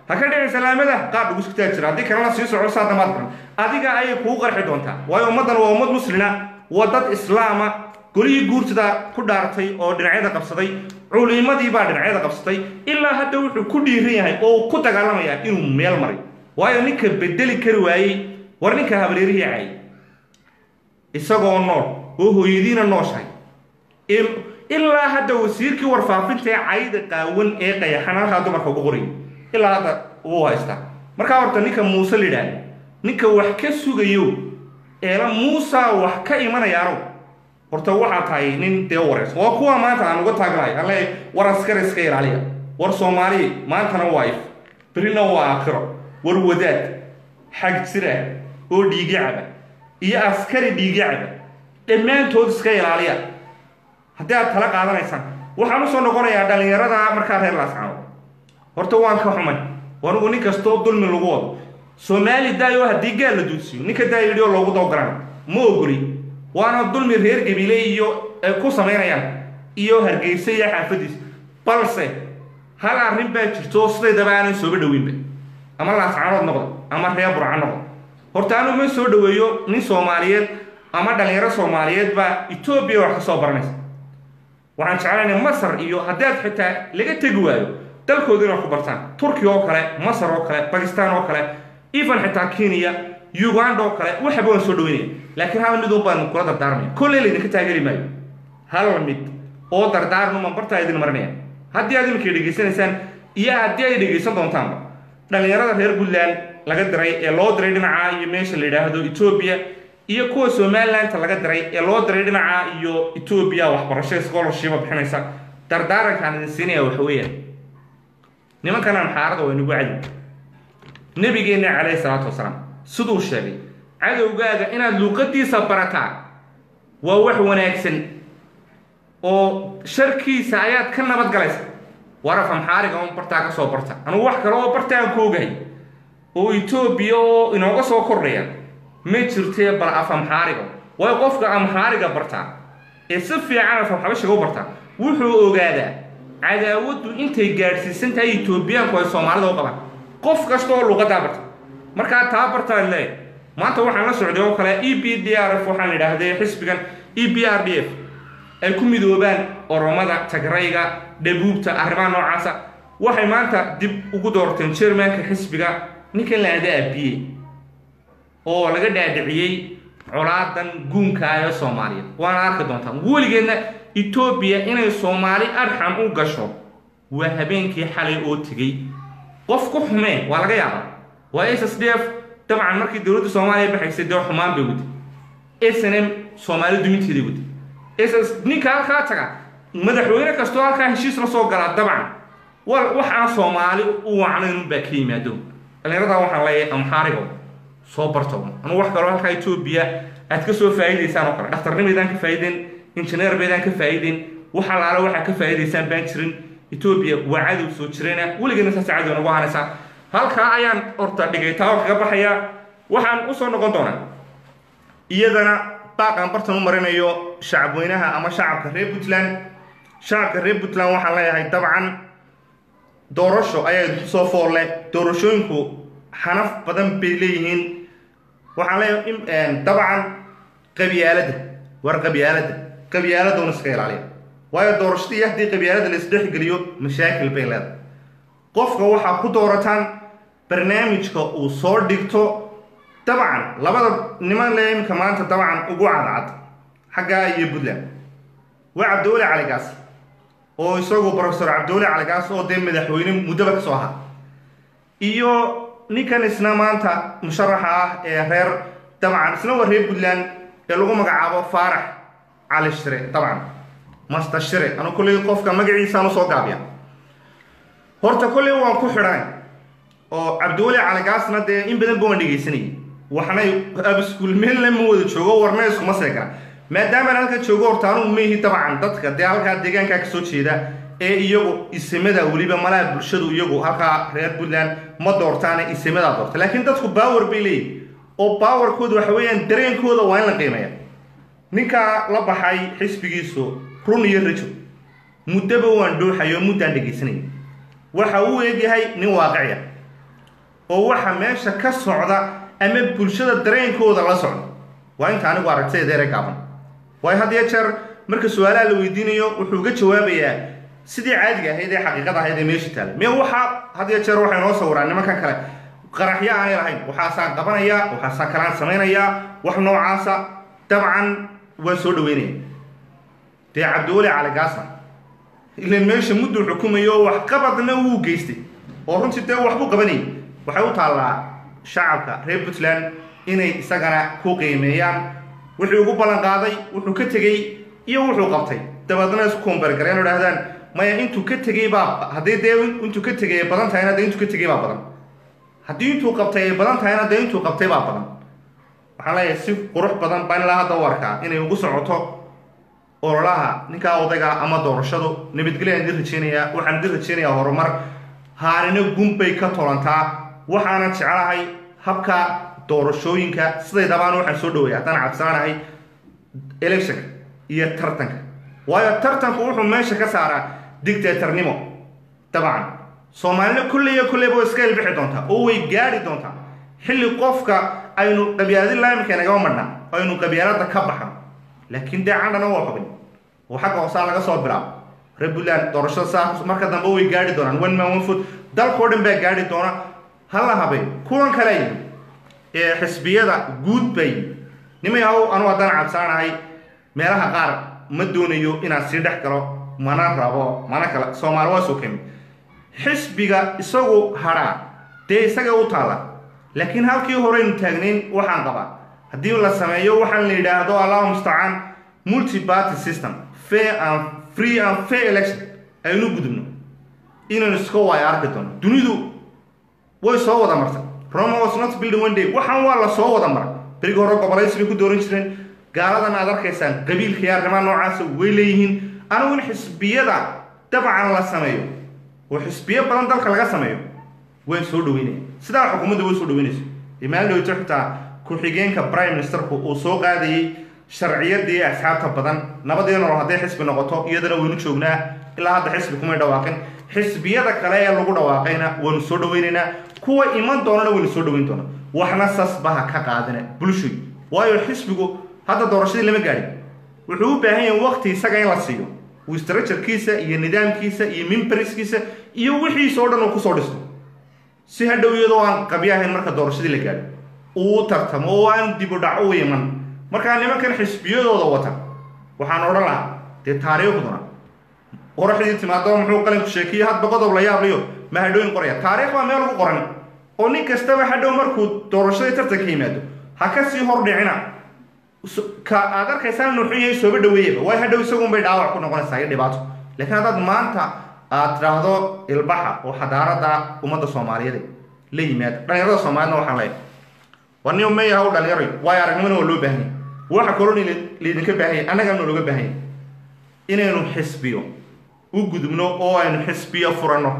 ha ka dhicin salaamada qaar dhugu sigtaa jira, haddii kalena sii soco saa damaad qaran, adiga ayay kugu qarxi doontaa. Waayo ummaddan waa ummad muslina, waa dad islaama. Golihii guurtada ku dhaartay oo dhinacyada qabsaday, culimadii baa dhinacyada qabsatay. Ilaa hadda wuxuu ku dhiiran yahay oo uu ku dagaalamayaa inuu meel maray, waayo ninka bedeli kari waayey, war ninka habreerihii caayay isagoo nool oo hooyadiina nooshahay, ilaa hadda wasiirkii warfaafinta ee cayda qaawan ee qayaxan halkaa dumarka ugu qorayay ilaa hadda wuu haystaa. Markaa horta ninka Muuse la yidhaahdo, ninka wax ka sugayo eela Muusa wax ka imanayaano, horta waxaa tahay nin dee wareysan. Waa kuwa maanta aan uga taaglahay, aan leeyahay war askar iska ilaaliya. War Soomaaliya maantana waa if, berrina waa aakhiro. War wadaad xag jir ah oo dhiigi caba Iyo askari dhiigyacaba dhammaantood iska ilaaliya haddii aad tala qaadanaysaan. Waxaan usoo noqonayaa dhallinyarada markaa reer Laascaanood. Horta waan ka xumay anugu nin kastoo dulmi lagu wado Soomaali daayo, haddii gaal la duudsiiyo ninka daa yidhi oo loogu dawgaran ma ogoli, waana dulmi reer Gabiile iyo ay ku samaynayaan iyo Hargeysa iyo xaafadiis. Balse hal arrin baa jirto, sidaydaba aanan sooba dhaweynba, ama Laascaanood noqdo ama reer Burca noqdo. Horta anu ma soo dhaweeyo nin Soomaaliyeed ama dhalinyaro Soomaaliyeed baa Etoobiya wax ka soo baranaysa. Waxaan jeclaynay Masar iyo haddii aad xitaa laga tegi waayo dalkooda inay wax ku bartaan, Turkiya oo kale, Masar oo kale, Bakistan oo kale, even xitaa Kenya, Uganda oo kale, waxaba waan soo dhaweynaya. Laakiin hal mid un baan kula dardaarmaya, kolley laydinka taageli maayo, hal mid oo dardaarnuman bartaa idin marinaya. Haddii aad iminka dhegaysanaysaan iyo haddii ay dhegaysan doontaanba dhallinyarada reer Puntland laga diray ee loo diray dhinaca iyo meesha la yidhaahdo Etoobiya, iyo kuwa Somalilandta laga diray ee loo diray dhinaca iyo Etoobiya waxbarasho scholarshipa bixinaysa, dardaarankaan idin siinaya waxa weeyaan: nimankan amxaarada waa inagu cadow. Nabigeenna calayhi salaatu wasalaam siduu sheegay, cadowgaaga inaad luuqadiisa barataa waa wax wanaagsan oo sharkiisa ayaad ka nabad galaysa. Waraf amxaariga un bartaa ka soo barta. Anugu wax kale oo barta aan ku ogahay oo Etoobiya oo inooga soo kordhaya ma jirtee, bal af amxaariga. Waayo qofka amxaariga bartaa ee si fiican af xabashiga u bartaa wuxuu ogaadaa cadaawaddu intay gaadhsiisan tahay Etoobiyaanku ay Soomaalida u qabaan. Qof kasta oo luuqadaa barta markaa taa bartaan leeyahay. Maanta waxaan la socday oo kale EPDRF, waxaan idhaahdee xisbigan EPRDF ay ku midoobaan Oromada, Tagrayga, Dhabuubta, arrimaha noocaasa. Waxay maanta dib ugu doorteen chairmanka xisbiga ninkan la aada Abiye oo laga dhaadhiciyey colaadan guunka ee Soomaaliya. Waana arki doontaan weligeedna Etoobiya inay Soomaali arxam u gasho waa habeenkii xalay oo tegey. Qof ku xumee waa laga yaabaa, waa SSDF dabcan. Markii dowladda Soomaaliya baxaysay dee xumaan bay waday, SNM Soomaali duminteeday waday. SS ninka halkaa taga, madaxweyne kastoo halkaa heshiis la soo galaa dabcan wax aan Soomaali u wacnayn unbaa ka yimaado. Dhallinyaradaa waxaan leeyahay amxaariga soo barto. Anugu wax kaloo halkaa Etoobiya aad ka soo faa'iidaysaan oo kale, dhakhtarnimaydaan ka faa'iideen, injineer baydaan ka faa'iideen, wax alaala waxaa ka faa'iidaysaan baan jirin. Etoobiya waa cadow soo jirayna, weligeedna saas cadow nagu ahanaysaa. Halkaa ayaan horta dhigay taa oo kaga baxayaa. Waxaan usoo noqon doonaa iyadana baaqaan bartan u marinayo shacabweynaha ama shacabka reer Puntland. Shacabka reer Puntland waxaan leeyahay dabcan doorasho ayaa idinku soo foolle. Doorashooyinku xanaf badan bay leeyihiin. Waxaan leeyahay dabcan qabyaaladda, war qabyaaladda, qabyaaladda un iska ilaaliya. Waayo doorashadii haddii qabyaaladda la isdhexgeliyo mashaakil bay leedahay. Qofka waxaa ku doorataan barnaamijka uu soo dhigto. Dabcan labada niman le iminka maanta dabcan ugu cadcad xaggaa iyo Puntland waa Cabdiweli Caligaas oo isagu Professor Cabdiweli Caligaas oo dee madaxweyne muddoba ka soo ahaa, iyo ninkan isna maanta musharaxa ah ee reer dabcan isna waa reer Puntland ee lagu magacaabo Faarax Cali Shire, dabcan Master Shire. Anu kolley qofka magaciisaan usoo gaabiya. Horta kolley waan ku xidhanay oo Cabdiweli Caligaasna dee in badan ba waan dhegaysanayay, waxnay abiskuul meelna ma wada joogo, warna iskuma seegana. Maadaamaan halka joogo horta anugu maihi dabcan dadka dee halkaa deegaankaa kasoo jeeda ee iyagu isimada weliba malaha bulshadu iyagu halkaa reer Puntland ma doortaane, isimadaa doorta. Laakiin dadku power bay leeyihin oo powerkooda waxa weeyaan dareenkooda waa in la qiimeeya. Ninkaa la baxay xisbigiisu Run iyo Rajo muddaba waan dhuuxayo, muddaan dhegaysanaya. Waxa uu eegyahay nin waaqiciya oo waxa meesha ka socda ama bulshada dareenkooda la socda. Waa inta anigu aragtay deere gaaban. Waayo had iyo jeer marka su-aalaha la weydiinayo wuxuu uga jawaabayaa sidii caadiga ahayd ee xaqiiqada ahayd ee meesha taala. Me waxaa had iyo jeer waxay noo sawiraan nimankan kale qaraxyo aanay lahayn, waxaasaan qabanayaa, waxaasaan kalaan samaynayaa, wax noocaasa. Dabcan waan soo dhaweynaya dee Cabdiweli Caligaasna, ilan meesha mudduu xukumayo, wax qabadna wuu geystay oo runtii dee waxbuu qabanayay. Waxay u taallaa shacabka reer Puntland inay isagana ku qiimeeyaan wuxuu ugu ballan qaaday, wuxuu ka tegey iyo wuxuu qabtay, dabeedna isku kombargareen oo idhahdaan maya intuu ka tegey baa. Haddii dee intuu ka tegey ay badan tahayna dee intuu ka tegey baa badan, haddii intuu qabtay ay badan tahayna dee intuu qabtay baa badan. Waxaan leeyahay si qurux badan baan ilaa hadda u arkaa inay ugu socoto ololaha ninkaa odayga ama doorashadu. Nabadgelya idin rajeynayaa, waxaan idin rajeynayaa horumar. Haanina gunbay ka tolantaa. Waxaana jeclahay habka doorashooyinka siday dabaan. Waxaan soo dhawaya haddaan cabsanaanahay electionka iyo tartanka, waayo tartanku wuxuu meesha ka saaraa dictatornimo. Dabcan Soomaalina kolley kolleyba way iska ilbixi doontaa oo way gaadhi doontaa xilli qofka aynu qabyaaladi laamika nagama madhnaa, aynu qabyaalada ka baxno. Laakiin dee candhana waa xubin oo xagga hoosaa laga soo bilaabo. Reer Puntland doorashada saa marka dambe way gaadhi doonaan one man one vote, dalkao dhan baa gaadhi doona. Ha la habeeyo. Kuwan kale yimi ee xisbiyada guud baa yimi. Nimay haw, anu haddaan cabsaanahay meelaha qaar ma doonayo inaan sii dhex galo, mana rabo mana kala. Soomaali waa soo kemi, xisbiga isagu hadhaa dee isaga u taalla. Laakiin halkii horeynu taagnayn waxaan qabaa haddii la sameeyo waxaan la yidhaahdo, Allahu mustacaan, multi party system, fair and free and fair election aynu gudubno, inaynu iska waayo arki doono. Dunidu way soo wada martay. Rome was not built in one day. Waxaan waa la soo wada maray. Berigi hore gobolaysi bay ku dooran jireen. Gaaladan aad arkaysaan qabiilka iyo arrimaha noocaasa way leeyihiin. Anigu in xisbiyada dabcan la sameeyo oo xisbiyo badan dalka laga sameeyo waan soo dhaweynaya, sidaa xukuumadda way soo dhaweynayso. Maalin dhaweyto xitaa ku-xigeenka prime ministerku uu soo qaadayey sharciyadii asxaabta badan. Nabadii nolol hadday xisbi noqoto, iyadana waynu joognaa. Ilaa hadda xisbi kumay dhawaaqin. Xisbiyada kale ee lagu dhawaaqayna waynu soo dhaweynaynaa, kuwa iman doonana waynu soo dhaweyn doonaa. Waxna sasbaha ka qaadina bulshoy, waayo xisbigu hadda doorashadii lama gaadhin. Wuxuu u baahan yahay waqti isaga in la siiyo uu structurekiisa iyo nidaamkiisa iyo memberskiisa iyo wixiisa oo dhan uu kusoo dhisto, si hadhow iyadoo aan qabyo ahayn marka doorashadii la gaadho uu tartamo oo aan dib u dhac u iman. Markaa nimankan xisbiyadooda wata waxaan odhan lahaa, dee taariikhduna qoraxdii timaado muxuu qalinku sheekiyo, hadba qodob la yaabliyo ma hadhooyin qoraya. Taariikh baa meel ugu qoran oo nin kastaba hadhow markuu doorashadii tartanka yimaado ha ka sii hor dhicina. Ka aad arkaysaan inuu xun yahay sooba dhaweeyaba, waayo hadhow isagunbay dhaawac ku noqonaysaa iyo dhibaato. Laakiin haddaad maanta aad tidhaahdo ilbaxa oo xadaarada ummadda Soomaaliyeed la yimaada, dhalinyarada Soomaaliyedna waxaan leeyahay, waa nin meyahaw dhalinyaroy, waayo aragnimana waa loo baahan yahay. Waxa kaloo laydinka baahan yahay, annagana looga baahan yahay, inaynu xisbiyo u gudubno oo aynu xisbiyo furanno.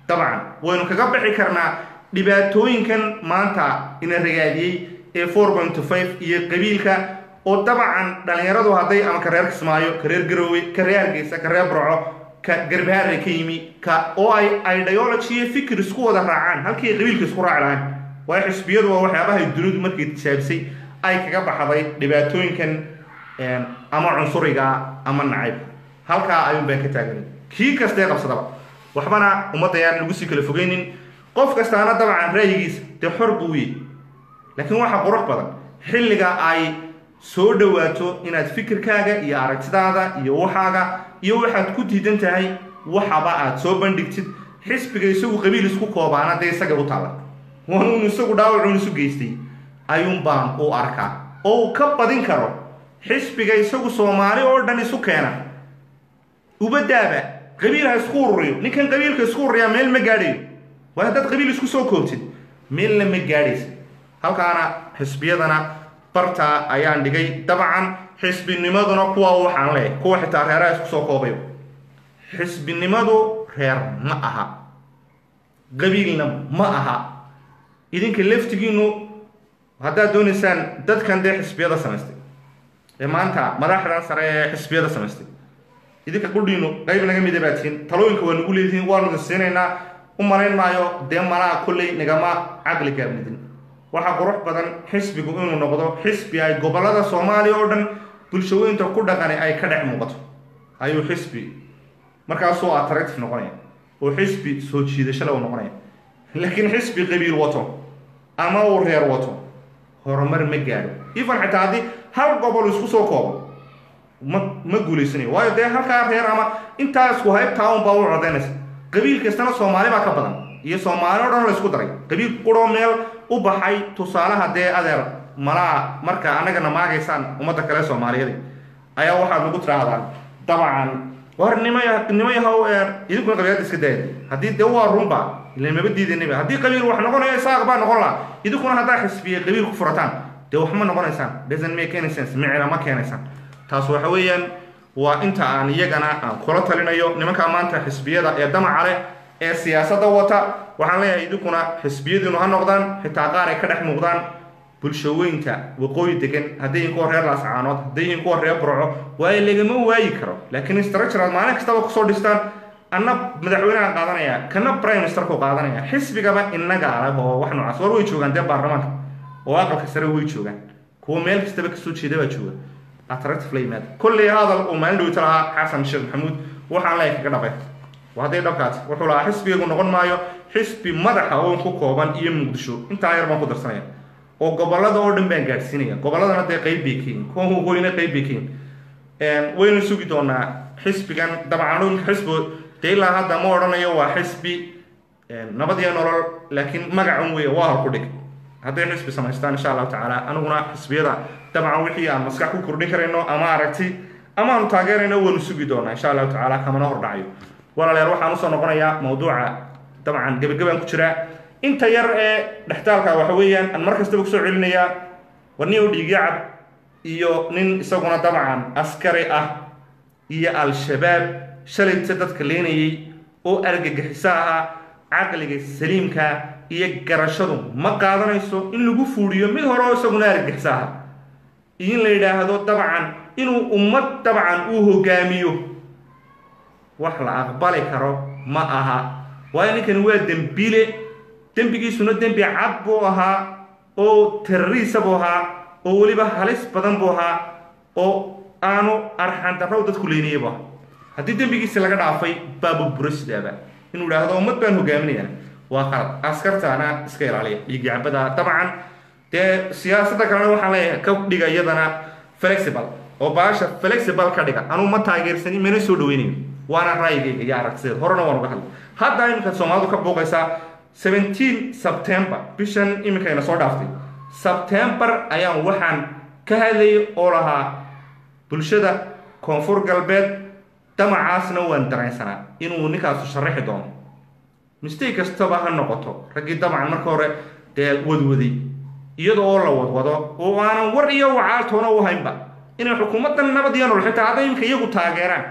Dabcan waynu kaga bixi karnaa dhibaatooyinkan maanta ina ragaadiyey ee 4.5 iyo qabiilka, oo dabcan dhalinyaradu hadday ama ka reer Kismaayo, ka reer Garoowe, ka reer Hargeysa, ka reer Burco, ka Garbaharre ka yimi, ka oo ay ideology iyo fikir isku wada raacaan halkii ay qabiilka isku raaci lahayn. Waayo xisbiyadu waa waxyaabahay dunidu markay tijaabisay ay kaga baxday dhibaatooyinkan ama cunsuriga ama nacaybka. Halkaa ayuun baan ka taaganay. Kii kastee qabsadaba waxbana ummadda yaan lagu sii kala fogeynin. Qof kastaana dabcan ra'yigiisa dee xor buu yahay, laakiin waxaa qurux badan xilliga ay soo dhowaato inaad fikirkaaga iyo aragtidaada iyo waxaaga iyo waxaad ku diidan tahay waxaba aad soo bandhigtid. Xisbiga isagu qabiil isku koobaana dee isaga u taala, wanuun isagu dhaawacuun isu geystay ayuun baan u arkaa oo uu ka badin karo xisbiga isagu Soomaali oo dhan isu keena. Ubadaaba qabiil ha isku ururiyo. Ninkan qabiilka isku ururiyaa meel ma gaadhayo, waayo haddaad qabiil isku soo koobtid meelna ma gaadhaysa. Halkaana xisbiyadana bartaa ayaan dhigay. Dabcan xisbinimaduna kuwa waxaan leeyahay, kuwa xitaa reeraha isku soo koobayo, xisbinimadu reer ma aha, qabiilna ma aha. Idinka laftigiinu haddaad doonaysaan dadkan dee xisbiyada samaystay ee maanta madaxdan sare ee xisbiyada samaystay, idinka qudhiinu qayb naga mida baa tihiin. Talooyinka waa nagu leedihiin, waanu idin siinaynaa. U malayn maayo dee malaa kolley nagama caqli gaabnidin. Waxaa qurux badan xisbigu inuu noqdo xisbi ay gobollada Soomaaliya oo dhan bulshooyinta ku dhaqani ay ka dhex muuqato ayuu xisbi markaasuu attractive noqonaya oo xisbi soo jiidasho le uu noqonaya. Laakiin xisbi qabiil wato ama uu reer wato horumar ma gaadho. Even xitaa haddii hal gobol isku soo koobo ma guulaysanayo, waayo dee halkaa reer ama intaa isku haybtaa unbaa u codaynaysa. Qabiil kastana Soomaali baa ka badan iyo Soomaali o dhan la isku daray. Qabiil quroo meel u baxay tusaalaha dee adeer malaa marka annagana maagaysaan ummadda kale Soomaaliyeed ayaa waxaad nagu tidhaahdaan dabcan, war nima yahow, idinkuna qabiilada iska daaya. Haddii dee waa runba ilan maba diidanaba, haddii qabiil wax noqonayo Isaaq baa noqon lahaa. Idinkuna haddaa xisbiye qabiil ku furataan Dee waxma noqonaysaan, doesn't make any sense, micna ma keenaysaan. Taas waxa weeyaan waa inta aan iyagana aan kula talinayo nimanka maanta xisbiyada ee damaca leh ee siyaasadda wata. Waxaan leeyahay idinkuna xisbiyadiinu ha noqdaan xitaa qaar ay ka dhex muuqdaan bulshaweynta waqooyi degan, hadday yihiin kuwa reer Laascaanood, hadday yihiin kuwa reer Burco, waayo lagama waayi karo. Laakiin structure aad maalin kastaba kusoo dhistaan, anna madaxweynaha qaadanaya, kana prime ministerku qaadanaya, xisbigaba inaga adag oo wax noocaas. War way joogaan dee baarlamaanka oo aqalka sare way joogaan, kuwa meel kastaba kasoo jeeda baa jooga. Attractive la yimaada. Kolley hadal uu maalin dhowta lahaa Xasan Sheekh Maxamuud waxaan leeyahay kaga dhabay waa hadday dhabkaati. Wuxuu lahaa xisbigaygu noqon maayo xisbi madaxa oon ku kooban iyo Muqdisho, intaa yar baan ku darsanaya oo gobolada oo dhan baan gaadhsiinaya. Gobolladana dee qayb bay ka yihin, kuwa waqooyina qayb bay ka yihin. Waynu sugi doonaa xisbigan dabcan. Imika xisbi dee ilaa hadda ma odhanayo waa xisbi Nabad iyo Nolol, laakiin magacun weeye, waa hor ku dhig. Hadday xisbi samaystaan, insha Allahu tacaala, aniguna xisbiyada dabcan wixii aan maskax ku kordhin karayno ama aragti ama aanu taageerayno waynu sugi doonaa, insha Allahu tacaala, kamana hordhacayo. Walaalayaal, waxaan usoo noqonayaa mawduuca. Dabcan gebagabaan ku jiraa. Inta yar ee dhextaalka waxa weeyaan aan mar kastaba kusoo celinayaa war nin u dhiigyacab iyo nin isaguna dabcan askari ah iyo Al-Shabaab shalayta dadka leenayay oo argagixiso ahaa. Caqliga saliimka iyo garashadu ma qaadanayso in lagu fuudhiyo mid hore oo isaguna argagixiso ahaa iyo in la yidhaahdo dabcan inuu ummad dabcan uu hogaamiyo. Wax la aqbali karo ma aha, waayo ninkani waa dembile, dembigiisuna dembi cad buu ahaa oo terrorist buu ahaa oo weliba halis badan buu ahaa oo aanu arxan darrow dadku leynayay bu ahaa. Haddii dembigiisi laga dhaafay baabu sidaaba inuu idhaahdo ummad baan hogaaminaya waa qalad. Askartaana iska ilaaliya dhiiggacabada. Dabcan dee siyaasadda kalena waxaan leeyahay ka dhiga iyadana flexible oo baasha flexible ka dhiga. Anuu ma taageersani, mana soo dhaweynayo, waana ra'yigayga iyo aragtideed, horena waan uga hadlay. Hadda iminka Soomaalidu ka buuqaysaa 17 September, bishan iminkayna soo dhaaftay September, ayaan waxaan ka hadlayay oo lahaa bulshada Koonfur Galbeed damacaasna waan dareensanaa inuu ninkaasu sharaxi doono. Mistake kastaba ha noqoto, raggii dabcan marka hore dee wadwaday iyada oo la wadwado oo aanan war iyo wacaaltoona u haynba inay xukuumaddan Nabad iyo Nolol xitaa hadday iminka iyagu taageeraan,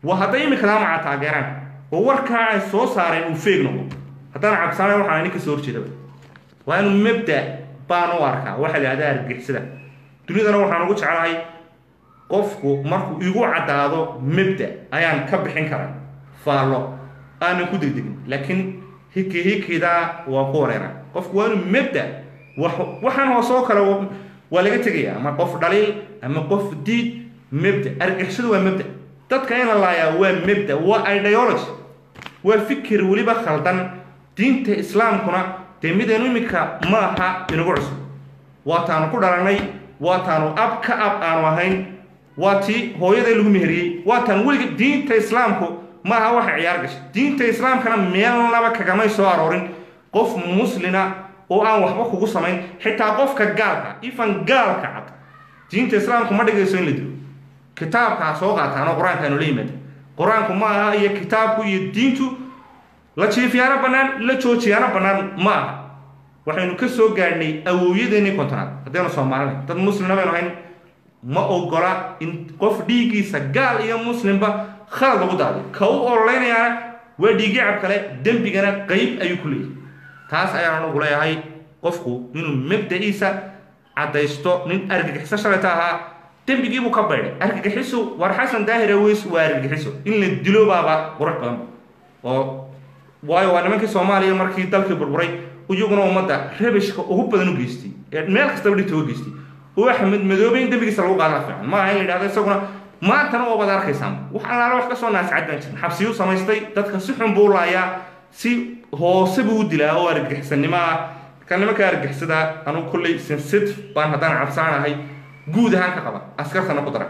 waa hadday iminka damaca taageeraan oo warkaa ay soo saareen uu feeg noqdo, haddaan cabsaana waxaan ninka soo horjeedaba waa inuu mabda baan u arkaa. Waxa la yihahdaa argagixisada dunidana waxaan ugu jeclahay qofku markuu igu caddaado mabda ayaan ka bixin karaa faallo aanan ku degdegin, laakiin hiki hikidaa waa ku wareera. Qofku waa inuu mabda waxaan hoose oo kale waa laga tegaya, ama qof dhaliil ama qof diid. Mabda argagixisadu waa mabda, dadka in la laayaa waa mabda, waa ideology, waa fikir weliba khaldan. Diinta Islaamkuna dee midaynu iminka maaha inagu cusub, waa taanu ku dhalanay, waa taanu ab ka ab aanu ahayn, waa tii hooyaday lagu meheriyey, waa taan weliga. Diinta Islaamku maaha waxa ciyaar gashay. Diinta Islaamkana meelnaba kagamay soo aroorin qof muslina oo aan waxba kugu samayn, xitaa qofka gaalka, ifan gaalka cad, diinta Islaamku ma dhigayso in la dilo. Kitaabkaa soo qaataan oo Qur-aanka aynu la yimaada. Qur-aanku ma aha iyo kitaabku iyo diintu la jiifiyaana bannaan, la joojiyaana bannaan ma aha. Waxaynu ka soo gaadhnay awowyadeennii 50aad. Haddaynu Soomaalinay dad muslimna baynu ahayn, ma ogola in qof dhiiggiisa gaal iyo muslimba khalad lagu daadiyo. Ka u ololeynayaana waa dhiigyacab kale, dembigana qeyb ayuu ku leeyahay. Taas ayaan anugu leeyahay qofku inuu mabda'iisa caddaysto. Nin argagixiso shalayta ahaa dembigiibuu ka baydhay. Argagixiso war Xasan Daahir Aweys waa argagixiso, in la dilo baaba qurux badan oo waayo waa nimankii Soomaaliya markii dalkii burburay iyaguna ummadda rabishka ugu badan u geystay ee meel kastaba dhibta uga geystay. Oo Axmed Madoobe in dembigiisa lagu qaadana fiican, ma aha in la yidhahdo isaguna maantana oo baad arkaysaan wax allaala wax kasoo naascad baan jirin. Xabsiyuu samaystay, dadka si xun buu laayaa, si hoose buu u dilaa oo argagixisanimo ah. Marka nimanka argagixisada anugu kolley sensitive baan haddaan cabsaanahay guud ahaan ka qaba, askartana ku dara.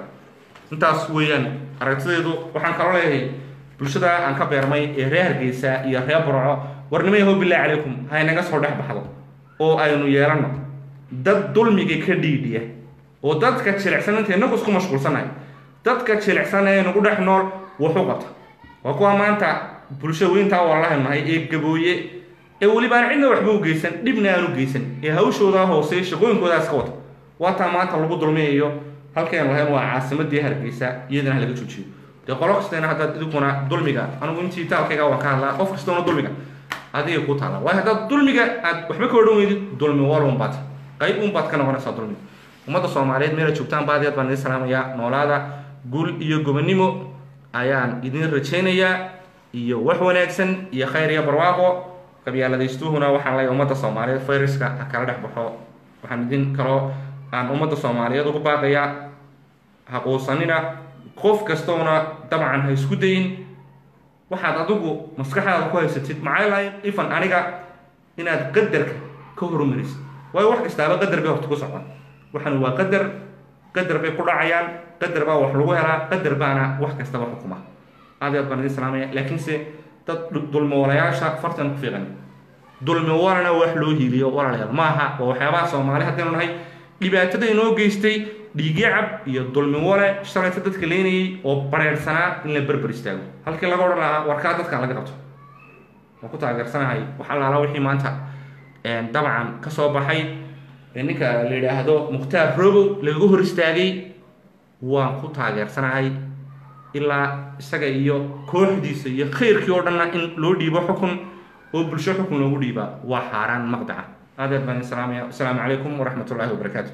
Intaas weeyaan aragtideedu. Waxaan kaloo leeyahay bulshada aan ka beermay ee reer Hargeysa iyo reer Burco, warnimo yahow, billahi calaykum, ha inaga soo dhex baxdo oo aynu yeelanno dad dulmiga ka dhiidhiya oo dadka jilicsan. Inta inagu isku mashquulsannahay dadka jilicsan ee nagu dhex nool wuxuu qabta waa kuwa maanta bulsho weyntaa wallahi nahay ee Gabooye ee weliba aan cidna waxba u geysan, dhibna aan u geysan, ee hawshoodaa hoose shaqooyinkoodaa iska wata. Waa taa maanta lagu dulmiyayo halkaynu lahayn waa caasimadii Hargeysa, iyadana ha laga joojiyo. Dee qolo kastayna haddaad idinkuna dulmiga, anigu intii taalkayga waan ka hadlaa, qof kastoona dulmiga adiga ku taala. Waayo haddaad dulmiga aad waxba ka odhan weydid, dulmi wal unbaad qayb unbaad ka noqonaysaa dulmiga. Ummadda Soomaaliyeed meela joogtaan baad aad baan idin salaamayaa. Noolaada, guul iyo gobonimo ayaan idin rajaynayaa, iyo wax wanaagsan iyo khayr iyo barwaaqo. Qabyaaladaystuhuna waxaan leeyahay ummadda Soomaaliyeed fayraska ha kala dhex baxo. Waxaan idin kaloo aan ummadda Soomaaliyeed ugu baaqayaa, ha quusanina, qof kastoona dabcan ha isku dayin waxaad adigu maskaxdaada ku haysatid maxay lahayn ifan aniga inaad qadarka ka horumarisid. Waayo wax kastaaba qadar bay horta ku socdaan. Waxaan waa qadar, qadar bay ku dhacayaan, qadar baa wax lagu helaa, qadar baana wax kastaba xukuma. Aad iyo aad baan idin salaamaya. Laakiinse dad dulmoolayaasha fartan ku fiiqan, dulmi walana wax loo hiiliyo walaalayaal maaha. Waa waxyaabaha Soomaali haddaynu nahay dhibaatada inoo geystay, dhiigyacab iyo dulmi wale shalayta dadka leynayay oo bareersanaa in la berber istaago halkii laga odhan lahaa warkaa dadkan laga qabto. Waan ku taageersanahay wax allaala wixii maanta dabcan ka soo baxay ninka la yidhaahdo Mukhtaar Robow lagaga hor istaagay. Waan ku taageersanahay ilaa isaga iyo kooxdiisa iyo khayrkii oo dhanna in loo dhiibo xukun oo bulsho xukun loogu dhiibaa waa xaaraan maqdaca. Aad aad baan idin salaamaya. Asalaamu calaykum waraxmat ullaahi wabarakaatu.